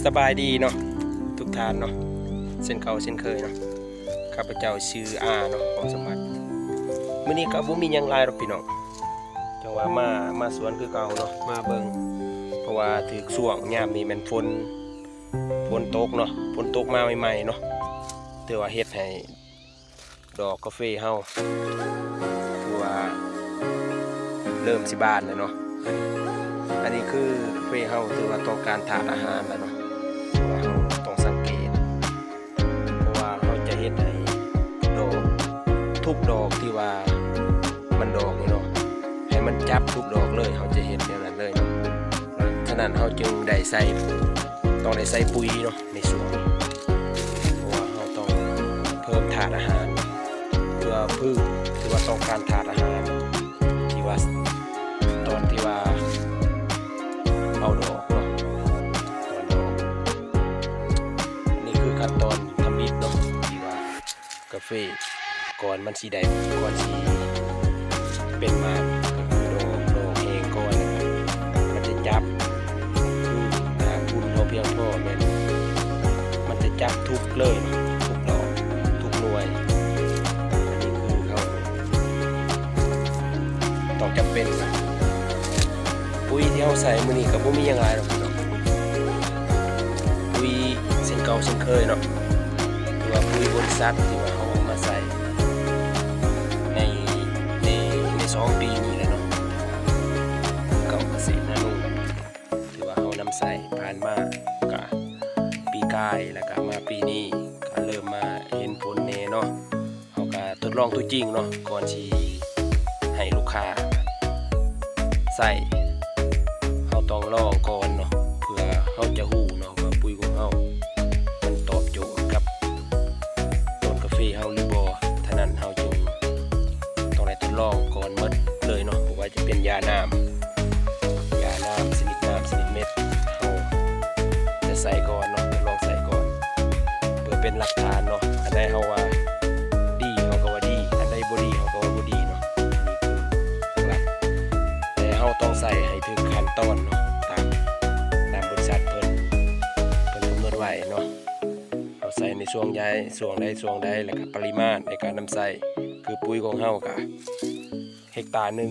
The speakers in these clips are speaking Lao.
ສະບາຍດີເນາະ ທຸກທ່ານເນາະ ເຊັ່ນເກົ່າເຊັ່ນເຄີຍເນາະ. ຂ້າພະເຈົ້າຊື່ອາເນາະ ຂອງສົມບັດ. ມື້ນີ້ກໍບໍ່ມີຫຍັງຫຼາຍດອກພີ່ນ້ອງ ຈັ່ງວ່າມາ ມາສວນຄືເກົ່າເນາະ ມາເບິ່ງ ເພາະວ່າຖືກຊ່ວງຍາມນີ້ແມ່ນຝົນ ຝົນຕົກເນາະ ຝົນຕົກມາໃໝ່ໆເນາະ ຖືວ່າເຮັດໃຫ້ ດອກກາເຟເຮົາ ຄືວ່າເລີ່ມຊິບານແລ້ວເນາະ. ອັນນີ້ຄືກາເຟເຮົາຖືວ່າຕ້ອງການທາດອາຫານແລ້ວເນາະ ຄືວ່າເຮົາຕ້ອງສັງເກດ ເພາະວ່າເຮົາຈະເຮັດໃຫ້ດອກ ທຸກດອກທີ່ວ່າມັນດອກນີ້ເນາະ ໃຫ້ມັນຈັບທຸກດອກເລີຍ ເຮົາຈະເຮັດແນວນັ້ນເລີຍເນາະ. ສະນັ້ນເຮົາຈຶ່ງໄດ້ໃສ່ ຕ້ອງໄດ້ໃສ່ປຸ໋ຍເນາະ ໃນຊ່ວງນີ້ ເພາະວ່າເຮົາຕ້ອງເພີ່ມທາດອາຫານ ເພື່ອພືດ ຖືວ່າຕ້ອງການທາດອາຫານ ທີ່ວ່າ ຕອນທີ່ວ່າເອົາດອກເນາະ ຕອນດອກ. ນີ້ຄືຂັ້ນຕອນທຳອິດເນາະ ທີ່ວ່າ ກາເຟ ກ່ອນມັນຊິໄດ້ ກ່ອນຊິເປັນໝາກ ກໍຄືດອກ ດອກແຫ້ງກ່ອນ ແລ້ວມັນຈະຈັບ ຄືຖ້າຝຸ່ນເຮົາພຽງພໍແມ່ນ ມັນຈະຈັບທຸກເລີຍ ທຸກດອກ ທຸກໜ່ວຍ. ອັນນີ້ຄືເຮົາຕ້ອງຈຳເປັນ ປຸ໋ຍທີ່ເຮົາໃສ່ມື້ນີ້ກໍບໍ່ມີຫຍັງຫຼາຍດອກ ປຸ໋ຍເຊັ່ນເກົ່າເຊັ່ນເຄີຍເນາະ ຫຼືວ່າປຸ໋ຍບໍລິສັດທີ່ວ່າເຮົາເອົາມາໃສ່ໃນ ໃນ ໃນສອງປີນີ້ແຫຼະເນາະ ເກົ່າກະເສດນາໂນ ທີ່ວ່າເຮົານຳໃຊ້ຜ່ານມາ ກະປີກາຍ ແລ້ວກະມາປີນີ້ ກະເລີ່ມມາເຫັນຜົນແດ່ເນາະ. ເຮົາກະທົດລອງຕົວຈິງເນາະ ກ່ອນຊິໃຫ້ລູກຄ້າໃຊ້ ເຮົາຕ້ອງລອງກ່ອນເນາະ ເພື່ອເຮົາຈະຮູ້ເນາະວ່າປຸ໋ຍຂອງເຮົາມັນຕອບໂຈດກັບຕົ້ນກາເຟເຮົາຫຼືບໍ່. ທະນັ້ນເຮົາຈຶ່ງຕ້ອງໄດ້ທົດລອງກ່ອນໝົດເລີຍເນາະ ບໍ່ວ່າຈະເປັນຢານ້ຳ ຢານ້ຳຊະນິດນ້ຳຊະນິດເມັດ ເຮົາຈະໃສ່ກ່ອນເນາະ ທົດລອງໃສ່ກ່ອນ ເພື່ອເປັນຫຼັກຖານເນາະ. ອັນໃດເຮົາວ່າດີ ເຮົາກໍວ່າດີ ອັນໃດບໍ່ດີ ເຮົາກໍວ່າບໍ່ດີເນາະ ອັນນີ້ຄືຫຼັກ ແຕ່ເຮົາຕ້ອງໃສ່ໃຫ້ຖືກຂັ້ນຕອນເນາະ ຕາມ ຕາມບໍລິສັດເພິ່ນ ເພິ່ນກຳນົດໄວ້ເນາະ ເຮົາໃສ່ໃນຊ່ວງໃດ ຊ່ວງໃດ ຊ່ວງໃດ ແລ້ວກໍປະລິມານໃນການນຳໃຊ້ ຄືປຸ໋ຍຂອງເຮົາກະ ເຮັກຕາໜຶ່ງ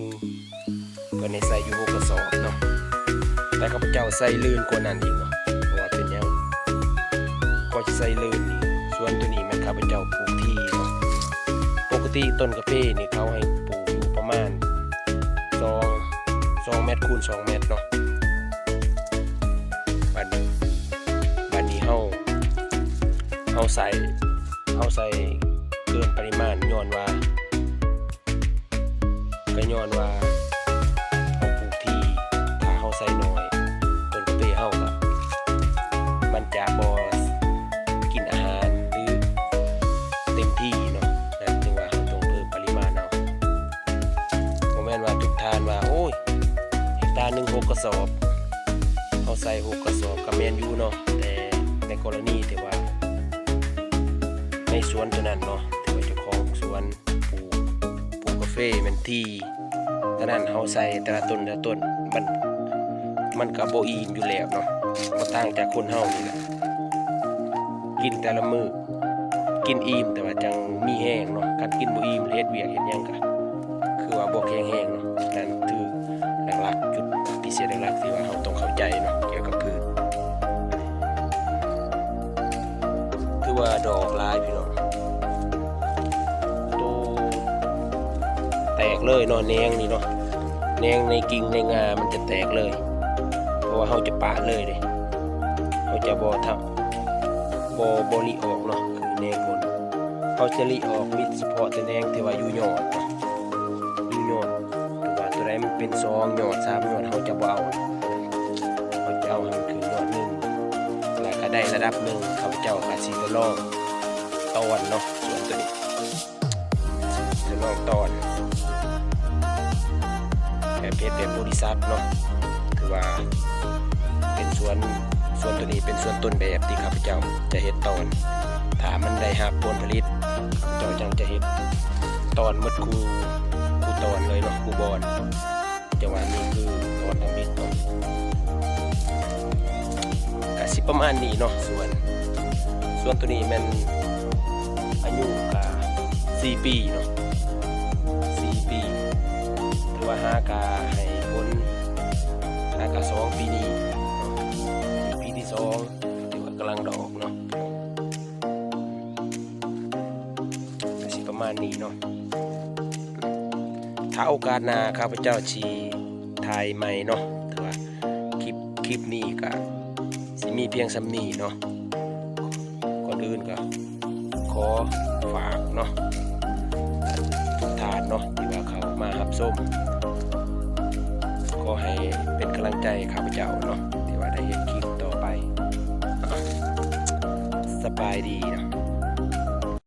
ເພິ່ນໃຫ້ໃສ່ຢູ່ຫົກກະສອບເນາະ ແຕ່ຂ້າພະເຈົ້າໃສ່ລື່ນກວ່ານັ້ນອີກເນາະ. ເພາະວ່າເປັນຫຍັງ ຂ້ອຍຊິໃສ່ລື່ນນີ້ ສວນໂຕນີ້ແມ່ນຂ້າພະເຈົ້າປູກຖີ່ເນາະ ປົກກະຕິຕົ້ນກາເຟນີ້ເຂົາໃຫ້ປູກຢູ່ປະມານສອງ ສອງແມັດຄູນສອງແມັດເນາະ. ບັດ ບັດນີ້ເຮົາ ເຮົາໃສ່ ເຮົາໃສ່ເກີນປະລິມານ ຍ້ອນວ່າ ກໍຍ້ອນວ່າເຮົາປູກຖີ່ ຖ້າເຮົາໃສ່ໜ້ອຍ ຕົ້ນກາເຟເຮົາກໍ ມັນຈະບໍ່ກິນອາຫານ ຫຼື ເຕັມທີ່ເນາະ. ນັ້ນຈຶ່ງວ່າເຮົາຕ້ອງເພີ່ມປະລິມານເອົາ. ບໍ່ແມ່ນວ່າທຸກທ່ານວ່າ ໂອ້ຍ ເຮັກຕາໜຶ່ງຫົກກະສອບ ເຮົາໃສ່ຫົກກະສອບ ກໍແມ່ນຢູ່ເນາະ ແຕ່ໃນກໍລະນີທີ່ວ່າ ໃນສວນຕົວນັ້ນເນາະ ທີ່ວ່າເຈົ້າຂອງສວນ ປູກ ປູກກາເຟແມ່ນຖີ່ ສະນັ້ນເຮົາໃສ່ແຕ່ລະຕົ້ນ ແຕ່ລະຕົ້ນ ມັນ ມັນກໍບໍ່ອີ່ມຢູ່ແລ້ວເນາະ. ບໍ່ຕ່າງຈາກຄົນເຮົານີ້ແຫຼະ ກິນແຕ່ລະມື້ ກິນອີ່ມ ແຕ່ວ່າຈັ່ງມີແຮງເນາະ. ຄັນກິນບໍ່ອີ່ມ ເຮັດວຽກເຮັດຫຍັງກໍຄືວ່າບໍ່ແຂງແຮງເນາະ. ນັ້ນຄືຫຼັກໆ ຈຸດພິເສດຫຼັກໆ ທີ່ວ່າເຮົາຕ້ອງເຂົ້າໃຈເນາະ ກ່ຽວກັບພືດ. ຄືວ່າດອກຫຼາຍພີ່ນ້ອງ ໂຕແຕກເລີຍເນາະ ແໜງນີ້ເນາະ ແໜງໃນກິ່ງໃນງ່າມັນຈະແຕກເລີຍ ເພາະວ່າເຮົາຈະປາດເລີຍເດ້ ເຮົາຈະບໍ່ທຳ ບໍ່ ບໍ່ລິອອກເນາະ. ຄືແໜງໂຕນີ້ ເຮົາຈະລິອອກມີສະເພາະແຕ່ແໜງທີ່ວ່າຢູ່ຍອດເນາະ ຢູ່ຍອດ ຫຼືວ່າໂຕໃດມັນເປັນສອງຍອດ ສາມຍອດ ເຮົາຈະບໍ່ເອົາ ເຮົາຈະເອົາໃຫ້ມັນຂຶ້ນຍອດໜຶ່ງ ແລ້ວກໍໄດ້ລະດັບໜຶ່ງ ຂ້າພະເຈົ້າກໍຊິທົດລອງຕອນເນາະ ສວນໂຕນີ້ ທົດລອງຕອນ ແບບເຮັດແບບບໍລິສັດເນາະ ຖືວ່າເປັນສວນ ສວນໂຕນີ້ເປັນສວນຕົ້ນແບບທີ່ຂ້າພະເຈົ້າຈະເຮັດຕອນ ຖ້າມັນໄດ້ຮັບຜົນຜະລິດ ຂ້າພະເຈົ້າຈັ່ງຈະເຮັດຕອນໝົດຄູ່ ຄູ່ຕອນເລີຍເນາະ ຄູ່ບ່ອນ. ຈັ່ງວ່ານີ້ຄືຕອນທຳອິດເນາະ ກະຊິ ປະມານນີ້ເນາະ ສວນ ສວນໂຕນີ້ແມ່ນອາຍຸກະສີ່ປີເນາະ ສີ່ປີ ຖືວ່າຫາກະໃຫ້ຜົນ ຫາກະສອງປີນີ້ເນາະ ປີທີສອງ ຖືວ່າກຳລັງດອກເນາະ ກະຊິປະມານນີ້ເນາະ ຖ້າໂອກາດໜ້າຂ້າພະເຈົ້າຊິຖ່າຍໃໝ່ເນາະ ແຕ່ວ່າຄລິບ ຄລິບນີ້ກະຊິມີພຽງສ່ຳນີ້ເນາະ ກ່ອນອື່ນກະຂໍຝາກເນາະ ທຸກທ່ານເນາະ ທີ່ວ່າເຂົ້າມາຮັບຊົມ ຂໍໃຫ້ເປັນກຳລັງໃຈໃຫ້ຂ້າພະເຈົ້າເນາະ ທີ່ວ່າໄດ້ເຮັດຄລິບຕໍ່ໄປ ສະບາຍດີເນາະ.